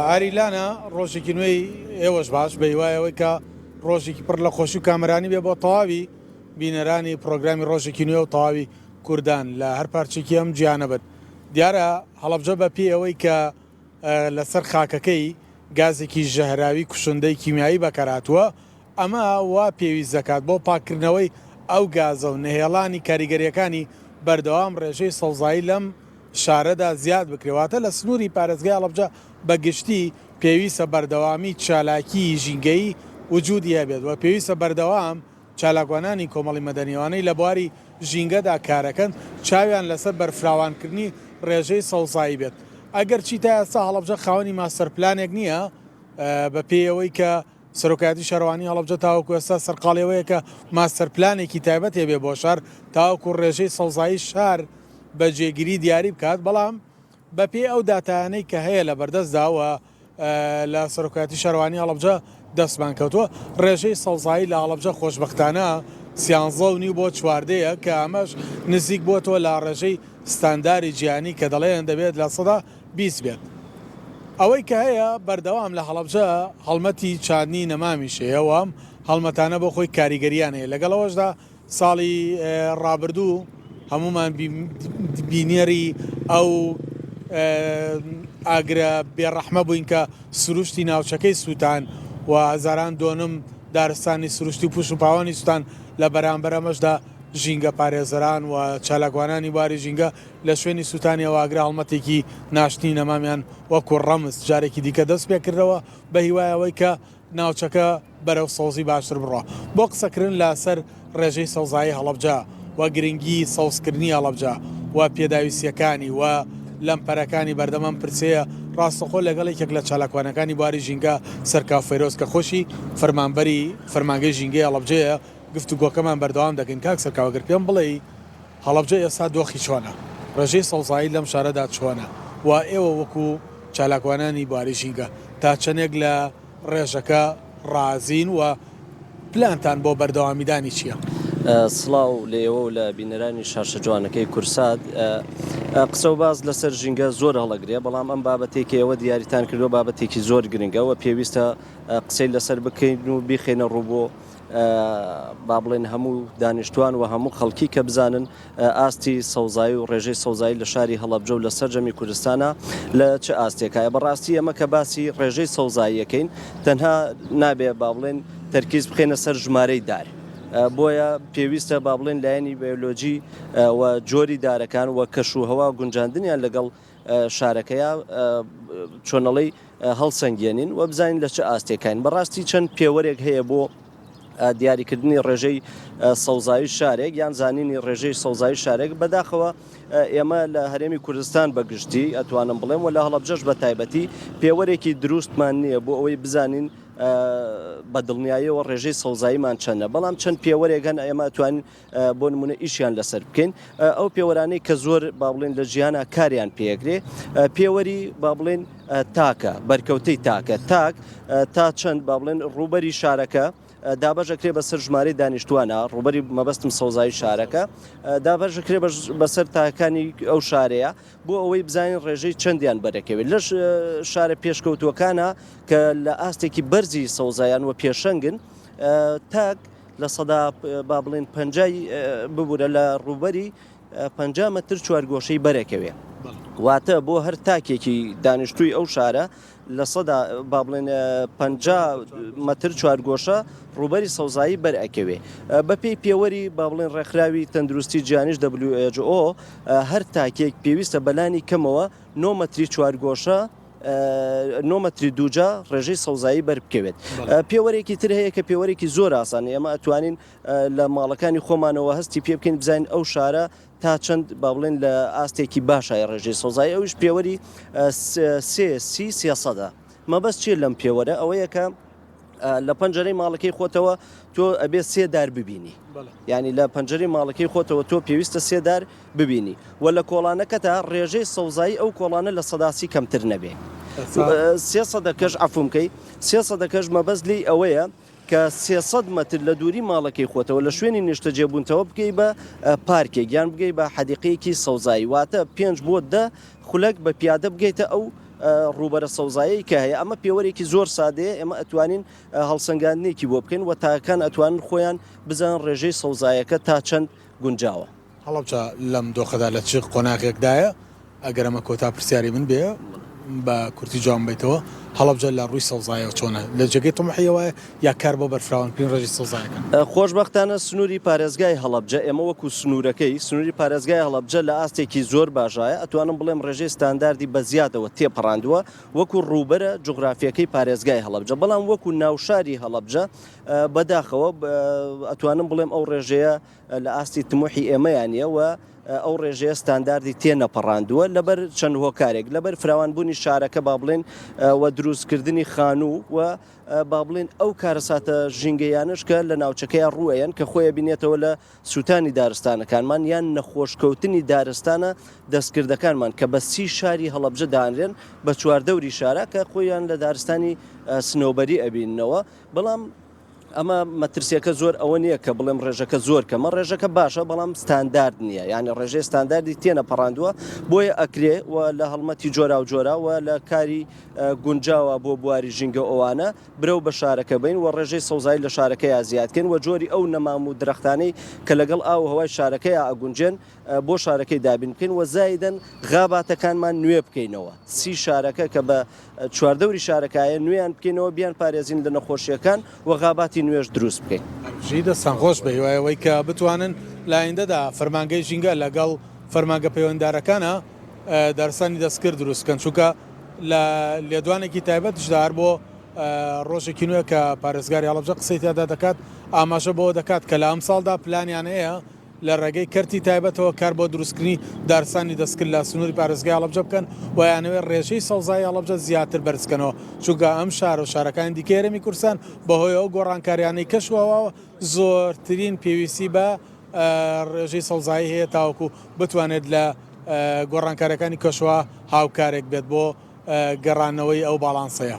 ئاری لانە ڕۆژێکی نوێی ئێوەش باش بە هیوای ئەوەی کە ڕۆژێکی پڕ لە خۆشی و کامەرانی بێ بۆ تەواوی بینەرانی پڕۆگرامی ڕۆژێکی نوێ و تەواوی کوردان لە هەر پارچێکی ئەم جیهانە بن. دیارە هەڵەبجە بە پێی ئەوەی کە لەسەر خاکەکەی گازێکی ژەهراوی کوشندەی کیمیایی بەکارهاتووە، ئەمە وا پێویست دەکات بۆ پاککردنەوەی ئەو گازە و نەهێڵانی کاریگەرییەکانی بەردەوام ڕێژەی سەوزایی لەم شارەدا زیاد بکرێت، واتە لە سنووری پارێزگای هەڵەبجە بە گشتی پێویستە بەردەوامی چالاکیی ژینگەیی وجودی هەبێت و پێویستە بەردەوام چالاکوانانی کۆمەڵی مەدەنی ئەوانەی لە بواری ژینگەدا کارەکەن چاویان لەسەر بەرفراوانکردنی ڕێژەی سەوزایی بێت. ئەگەرچی تا ئێستا هەڵەبجە خاوەنی ماستەرپلانێک نییە، بەپێی ئەوەی کە سەرۆکایەتی شارەوانی هەڵەبجە تاوەکو ئێستا سەرقاڵی ئەوەیە کە ماستەرپلانێکی تایبەت هەبێ بۆ شار تاوەکو ڕێژەی سەوزایی شار بە جێگیری دیاری بکات، بەڵام بەپێی ئەو داتایانەی کە هەیە لە بەردەستدا و لە سەرۆکایەتی شارەوانی هەڵەبجە دەستمان کەوتووە، ڕێژەی سەوزایی لە هەڵەبجە خۆشبەختانە سیانزە و نیو بۆ چواردەیە کە ئەمەش نزیک بووەتەوە لە ڕێژەی ستانداری جیهانی کە دەڵێن دەبێت 20% بێت. ئەوەی کە هەیە بەردەوام لە هەڵەبجە هەڵمەتی چاندنی نەمامیش هەیە و ئەم هەڵمەتانە بۆ خۆی کاریگەرییان هەیە، لەگەڵ ئەوەشدا ساڵی ڕابردوو هەموومان بینەری ئەو ئاگرە بێڕەحمە بووین کە سروشتی ناوچەکەی سووتان و هەزاران دۆنم دارستانی سروشتی و پوش و پاوانی سووتان، لە بەرامبەر ئەمەشدا ژینگە پارێزەران و چالاکوانانی بواری ژینگە لە شوێنی سووتانی ئەو ئاگرە هەڵمەتێکی ناشتنی نەمامیان وەکو ڕەمز جارێکی دیکە دەست پێکردەوە بە هیوای ئەوەی کە ناوچەکە بەرەو سەوزی باشتر بڕوا. بۆ قسەکردن لە سەر ڕێژەی سەوزایی هەڵەبجە و گرنگی سەوزکردنی هەڵەبجە و پێداویستییەکانی و لەمپەرەکانی بەردەم ئەم پرسەیە ڕاستەوخۆ لەگەڵ یەکێک لە چالاکوانەکانی بواری ژینگە سەرکاو فەیرۆز کە خۆشی فەرمانبەری فەرمانگەی ژینگەی هەڵەبجەیە گفتوگۆکەمان بەردەوام دەکەین. کاک سەرکاو ئەگەر پێم بڵێی هەڵەبجە ئێستا دۆخی چۆنە؟ ڕێژەی سەوزایی لەم شارەدا چۆنە و ئێوە وەکو چالاکوانانی بواری ژینگە تا چەندێک لە ڕێژەکە ڕازین و پلانتان بۆ بەردەوامیدانی چییە؟ سڵاو لە ئێوە و لە بینەرانی شاشە جوانەکەی کورسات. قسە و باس لەسەر ژینگە زۆر هەڵەگرێ، بەڵام ئەم بابەتەی کە ئێوە دیاریتان کردووە بابەتێکی زۆر گرنگە و پێویستە قسەی لەسەر بکەین و بیخەینە ڕوو بۆ با بڵێن هەموو دانیشتوان و هەموو خەڵکی کە بزانن ئاستی سەوزایی و ڕێژەی سەوزایی لە شاری هەڵەبجە و لە سەرجەمی کوردستانە لە چ ئاستێکایە بەڕاستی ئەمە کە باسی ڕێژەی سەوزاییەکەین تەنها نابێ با بڵێن تەرکیز بخێنە سەر ژمارەی دار بۆیە پێویستە با بڵێن لایەنی بەیۆلۆجی و جۆری دارەکان و کەش و هەوا گونجاندنیان لەگەڵ شارەکەیا چۆنەڵی هەڵسەنگێنین و بزانین لە چ ئاستێکین بەڕاستی چەند پێوەرێک هەیە بۆ دیاریکردنی ڕێژەی سەوزایی شارێک یان زانینی ڕێژەی سەوزایی شارێک بەداخەوە ئێمە لە هەرێمی کوردستان بەگشتی ئەتوانم بڵێم و لە هەڵەبجەش بە تایبەتی پێوەرێکی دروستمان نییە بۆ ئەوەی بزانین بە دڵنیاییەوە ڕێژەی سەوزاییمان چەندە بەڵام چەند پێوەرێک هەن ئێمە ئەتوانین بۆ نمونە ئیشیان لەسەر بکەین ئەو پێوەرانەی کە زۆر با بڵێن لە جیهانا کاریان پێکرێ پێوەری با بڵێن تاکە بەرکەوتەی تاکە تاک تا چەند با بڵێن ڕووبەری شارەکە دابەشەکرێ بەسەر ژمارەی دانیشتوانە ڕووبەری مەبەستم سەوزایی شارەکە دابەشەکرێ بەسەر تاکانی ئەو شارەیە بۆ ئەوەی بزانین ڕێژەی چەندیان بەرەکەوێت لەش شارە پێشکەوتووەکانە کە لە ئاستێکی بەرزی سەوزایان و پێشەنگن تاک با بڵێین پەنجای ببورە لە ڕووبەری 50 مەتر چوارگۆشەی بەرەکەوێ واتە بۆ هەر تاکێکی دانیشتووی ئەو شارە با بڵێن 50 مەتر چوارگۆشە ڕووبەری سەوزایی بەر ئەکەوێ بەپێی پێوەری با بڵێن ڕێکخراوی تەندروستی جیهانیش WHO هەر تاکێک پێویستە بەلانی کەمەوە 9 مەتری چوارگۆشە 9 مەتری دووجا ڕێژەی سەوزایی بەر بکەوێت. پێوەرێکی تر هەیە کە پێوەرێکی زۆر ئاسانە ئێمە ئەتوانین لە ماڵەکانی خۆمانەوە هەستی پێ بکەین بزانین ئەو شارە تا چەند با بڵێن لە ئاستێکی باشای ڕێژەی سەوزایی ئەویش پێوەری سێ سی سێسەدە مەبەست چیە لەم پێوەرە ئەوەیە کە لە پەنجەرەی ماڵەکەی خۆتەوە تۆ ئەبێ سێ دار ببینی یعنی لە پەنجەرەی ماڵەکەی خۆتەوە تۆ پێویستە سێ دار ببینی و لە کۆڵانەکەتا ڕێژەی سەوزایی ئەو کۆڵانە 30% کەمتر نەبێ سێ سەدەکەش عەفوم کەی سێ سەدەکەش مەبەست لێی ئەوەیە کە 300 مەتر لە دووری ماڵەکەی خۆتەوە لە شوێنی نیشتەجێبوونتەوە بگەی بە پارکێک یان بگەی بە حەدیقەیەکی سەوزایی واتە پێنج بۆ دە خولەک بە پیادە بگەیتە ئەو. ڕووبەرە سەوزایەی کە هەیە، ئەمە پێوەرێکی زۆر سادەیە ئێمە ئەتوانین هەڵسەنگاندنێکی بۆ بکەین و تاکەکان ئەتوانن خۆیان بزانن ڕێژەی سەوزایەکە تا چەند گونجاوە. هەڵەبجە لەم دۆخەدا لە چ قۆناغێکدایە؟ ئەگەر ئەمە کۆتا پرسیاری من بێ بە کورتی جوابم بەیتەوە، هەڵەبجە لە ڕووی سەوزایەوە چۆنە؟ لە جێگەی تموحیەوەیە یا کار بۆ بەرفراوانکردنی ڕێژەی سەوزایەکان؟ خۆشبەختانە سنووری پارێزگای هەڵەبجە ئێمە وەکو سنوورەکەی سنووری پارێزگای هەڵەبجە لە ئاستێکی زۆر باشایە ئەتوانم بڵێم ڕێژەی ستانداردی بە زیادەوە تێپەڕاندووە وەکو ڕووبەرە جوغرافیەکەی پارێزگای هەڵەبجە بەڵام وەکو ناوشاری هەڵەبجە بەداخەوە ئەتوانم بڵێم ئەو ڕێژەیە لە ئاستی تموحی ئێمەیا نییە و ئەو ڕێژەیە ستانداردی تێنەپەڕاندووە لەبەر چەند هۆکارێک لەبەر فراوانبوونی شارەکە با بڵێن و دروستکردنی خانوو و با بڵێن ئەو کارەساتە ژینگەیانەش کە لە ناوچەکەیا ڕووەیەن کە خۆی بینێتەوە لە سووتانی دارستانەکانمان یان نەخۆشکەوتنی دارستانە دەستکردەکانمان کە بە سی شاری هەڵەبجە دانرێن بە چواردەوری شارە کە خۆیان لە دارستانی سنەوبەری ئەبیننەوە بەڵام ئەمە مەترسیەکە زۆر ئەوە نییە کە بڵێم ڕێژەکە زۆر کەمە، ڕێژەکە باشە بەڵام ستاندارد نییە، یانی ڕێژەی ستانداردی تێنەپەڕاندووە، بۆیە ئەکرێ و لە هەڵمەتی جۆراوجۆرا و لە کاری گونجاوە بۆ بواری ژینگە ئەوانە برەو بە شارەکە بەین و ڕێژەی سەوزایی لە شارەکەیا زیاد کەین و جۆری ئەو نەمام و درەختانەی کە لەگەڵ ئاو و هەوای شارەکەیا ئەگونجێن بۆ شارەکەی دابین بکەین و زایدەن غاباتەکانمان نوێ بکەینەوە سی شارەکە کە بە چواردەوری شارەکایە نوێیان بکەینەوە بیان پارێزین لە نەخۆشیەکان و غاباتی نوێش دروست بکەین. هەربژی دەستان خۆش بەهیوای ئەوەی کە بتوانن لە ئایندەدا فەرمانگەی ژینگە لەگەڵ فەرمانگە پەیوەنددارەکانا دارستانی دەستکرد دروست بکەن چونکە لە لێدوانێکی تایبەتیشدا هەر بۆ ڕۆژێکی نوێ کە پارێزگاری هەڵەبجە قسەی تیادا دەکات ئاماژە بەوە دەکات کە لە ئەمساڵدا پلانیان هەیە لە ڕێگەی کەرتی تایبەتەوە کار بۆ دروستکردنی دارستانی دەستکرد لە سنووری پارێزگای هەڵەبجە بکەن و ئەیانەوێت ڕێژەی سەوزایی هەڵەبجە زیاتر بەرزکەنەوە، چونکە ئەم شارە و شارەکانی دیکەی هەرێمی کوردستان بەهۆی ئەو گۆڕانکاریانەی کەش و هەواوە زۆرترین پێویستی بە ڕێژەی سەوزایی هەیە تاوەکو بتوانێت لە گۆڕانکاریەکانی کەشوهەوا هاوکارێک بێت بۆ گەڕانەوەی ئەو باڵانسەیە.